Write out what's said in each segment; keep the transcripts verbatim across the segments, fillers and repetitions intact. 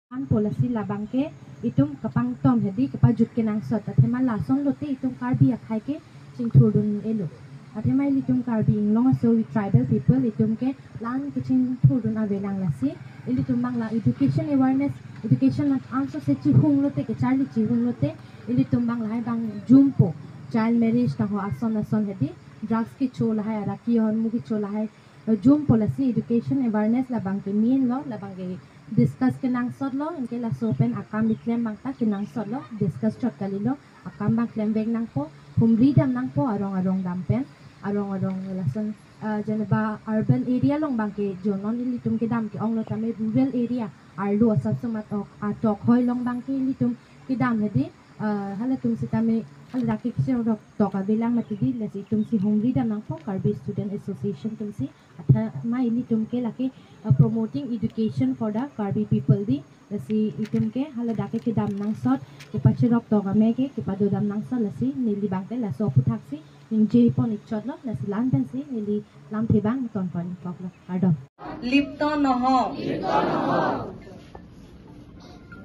Anpo lasi labang ke itum kapangtom hedi kepajut kenangsot. Athema lason lote itum Karbi akhei ke chingthurdun-elo. Athema ilitum Karbi Anglong aso, we tribal people, itum ke la-an kechingthurdun avelang lasi. Ilitum bang la education awareness, education an anso se chihung lote, kecharli chihung lote, ilitum bang lahai bang jumpo. Child marriage ta ho, ason ason hedi, drugs kecho lahai, araki hormu kecho lahai, eh, jumpo lasi education awareness labang ke main lo, labang ke discuss kenangsot lo, anke laso pen akam iklem bang ta kenangsot lo, discuss chot kalilo, akam bang klemvek nangpo, humri dam nangpo, arong arong dam pen, arong arong lason, eh, jeneba urban area along bang ke jonon ilitum kedam ke-ong lo, tame rural area, arlo asap sumat ok, atok hoi along bang ke ilitum kedam hedi, eh, halatum sitame, hala dak ke kisi rok tok avelang mati di, lasi itum si humri dam nangpo, Karbi Student Association atum si, athema ilitum ke lake, eh, promoting education for the Karbi people di, lasi itum ke hala dak ke kedam nangsot, kepachirok tok ame ke, kepado dam nangsot, lasi neli bang ke laso aphuthak si ningje pon ikchot lo, lasi la-an pen si neli lamthe bang ton pon ikok lo. Kardom. লিপ্ত নহওঁ।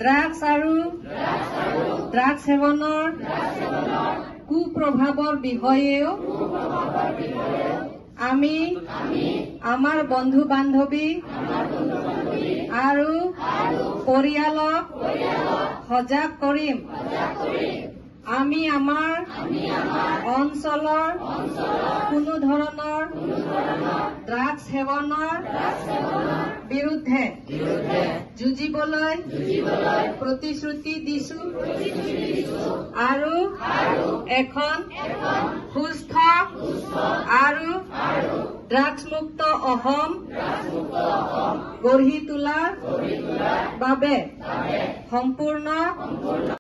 ড্ৰাগছ আৰু ড্ৰাগছ সেৱনৰ কুপ্ৰভাৱৰ বিষয়েও আমি আমাৰ বন্ধু বান্ধৱী আৰু পৰিয়ালক সজাগ কৰিম। আমি আমাৰ অঞ্চলৰ কোনো ধৰণৰ ড্ৰাগছ সেৱনৰ বিৰুদ্ধে যুঁজিবলৈ প্ৰতিশ্ৰুতি দিছো আৰু এখন সুস্থ আৰু ড্ৰাগছ মুক্ত অসম গঢ়ি তোলাৰ বাবে সম্পূৰ্ণ